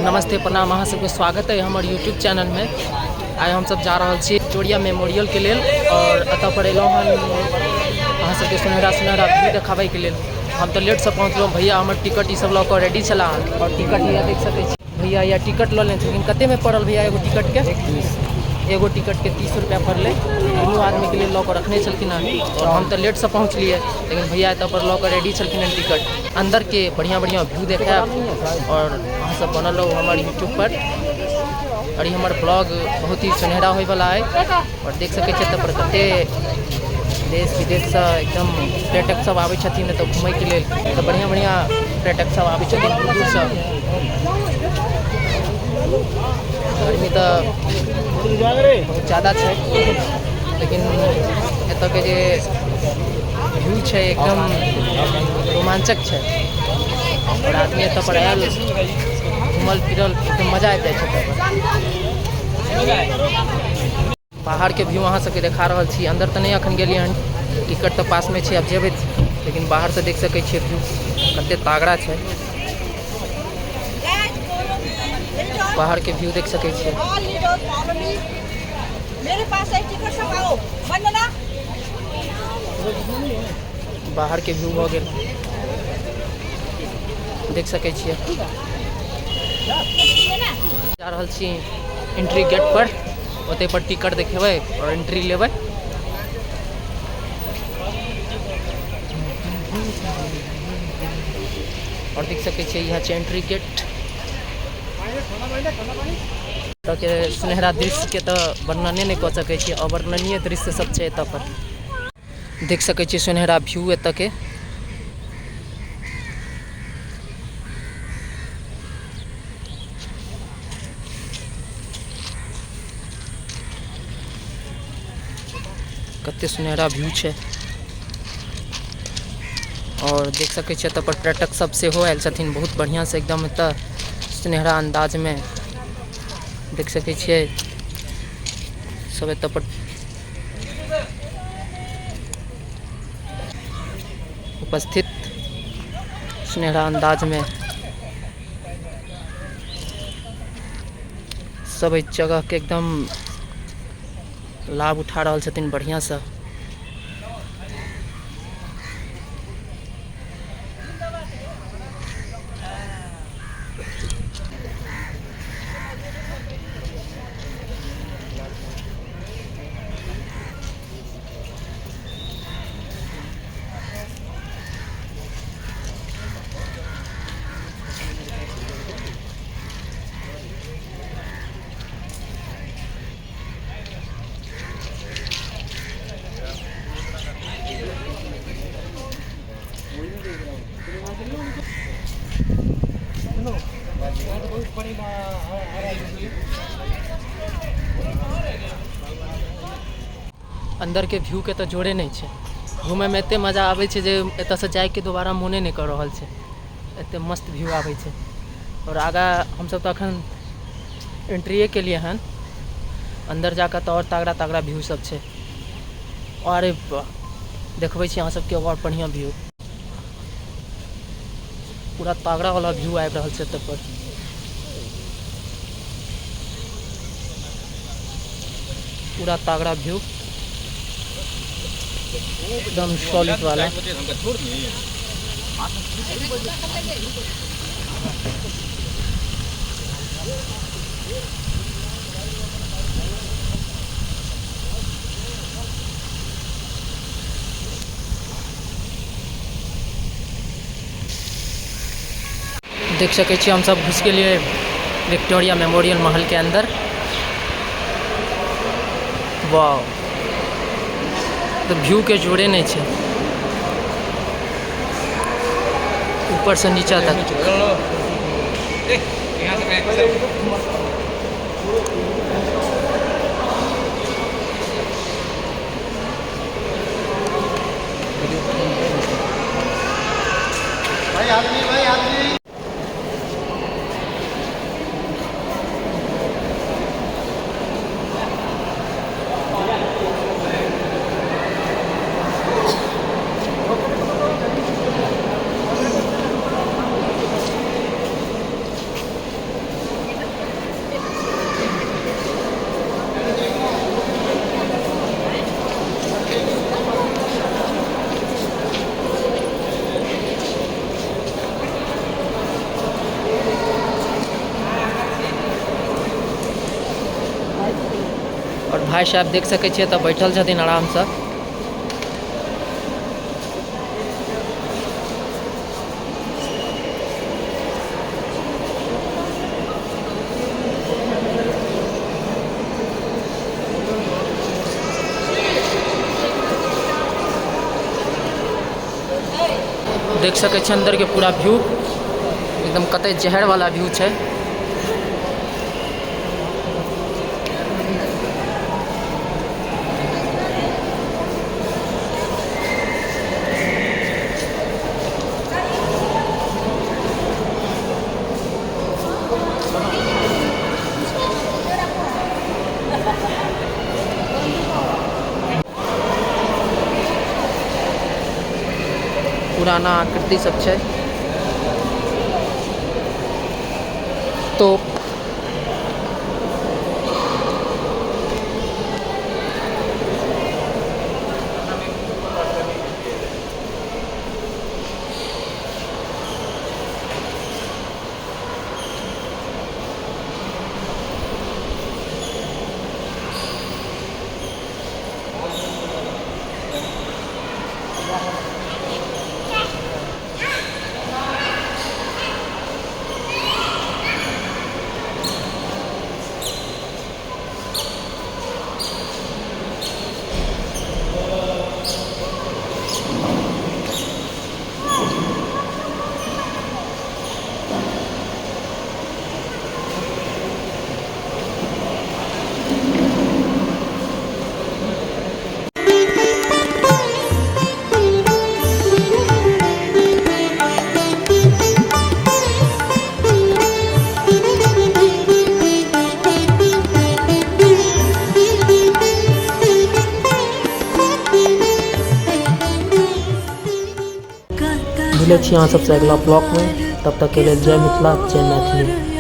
नमस्ते प्रणाम, अहाँ सबके स्वागत है हमर यूट्यूब चैनल में। आइ हम सब जा रहल छी विक्टोरिया मेमोरियल के लेल और एतऽ पर एलहुँ हन अहाँ सबके सुनहरा सुनहरा व्यू देखाबैके लेल। हम तऽ लेटसँ पहुँचलहुँ, भैया हमर टिकट ई सब लऽ कऽ रेडी छलाह और टिकट भैया देख सकै छी, भैया या टिकट लऽ लेने छलखिन। कतेमे पड़ल भैया एगो टिकटके? एगो टिकटके 30 रुपैआ पड़लै। दुनू आदमीके लेल लऽ कऽ रखने छलखिन हन और हम तऽ लेटसँ पहुँचलियै, लेकिन भैया एतऽ पर लऽ कऽ रेडी छलखिन हन टिकट। अन्दरके बढ़िआँ बढ़िआँ व्यू देखायब और अहाँ सब बनल रहू हमर यूट्यूब पर। और ई हमर ब्लॉग बहुत ही सुनहरा होइवला है और देख सकै छियै एतऽ पर कते देश विदेशसँ एकदम पर्यटक सब आबै छथिन एतऽ घुमैके लेल। तऽ बढ़िआँ बढ़िआँ पर्यटक सब आबै छथिन दूर दूरसँ। गर्मी तऽ बहुत ज्यादा छै, लेकिन एतऽके जे व्यू छै एकदम रोमांचक छै और आदमी एतऽ पर आयल घूमल फिरल एकदम मजा आबि जाइ छै एतऽ पर। बाहरके व्यू अहाँ सबके देखा रहल छी। अन्दर तऽ नहि अखन गेलियै हन, टिकट तऽ पासमे छै, आब जेबै, लेकिन बाहरसँ देख सकै छियै व्यू कते तगड़ा छै। बाहरके व्यू देख सकै छियै। बाहरके व्यू भऽ गेल, देख सकै छियै। जा रहल छी एंट्री गेट पर, ओतै पर टिकट देखेबै और एंट्री लेबै। और देख सकै छियै इएह छै एंट्री गेट। एतऽ के सुनहरा दृश्य के तऽ वर्णने नहि कऽ सकै छी, अवर्णनीय दृश्य सब छै एतऽ पर। देख सकै छियै सुनहरा व्यू एतऽ के। कते सुनहरा व्यू छै और देख सकै छियै एतऽ पर पर्यटक सब सेहो आयल छथिन बहुत बढ़िआँ से एकदम एतऽ सुनहरा अन्दाजमे देख सकै छियै सब एतऽ पर उपस्थित सुनहरा अन्दाजमे सब एहि जगहके एकदम लाभ उठा रहल छथिन बढ़िआँसँ। अन्दरके व्यू के तऽ जोड़े नहि छै। घूमयमे एते मजा आबै छै जे एतऽसँ जाइके दोबारा मोने नहि कऽ रहल छै, एते मस्त व्यू आबै छै। आओर आगाँ हमसब तऽ अखन एंट्रिए केलियै हन, अन्दर जाकऽ तऽ आओर तगड़ा तगड़ा व्यू सब छै। अरे वाह, देखबै छी अहाँ सबके आओर बढ़िआँ व्यू, पूरा तगड़ा वाला व्यू आबि रहल छै एतऽ पर। पूरा तगड़ा व्यू एकदम सॉलिड वाला। देख सकै छी हम सब घुसि गेलियै विक्टोरिया मेमोरियल महल के अंदर। वाह, तऽ व्यू के जोड़े नहि छै, ऊपर से नीचा तक। भाइ साहेब देख सकै छियै तऽ बैठल छथिन आरामसँ। देख सकै छियै अन्दरके पूरा व्यू, एकदम कते जहरवला व्यू छै। पुराना आकृति सब छै। तो मिलै छी अहाँ सबसँ अगिला ब्लॉगमे, तब तकके लेल जय मिथिला, जय मैथिली।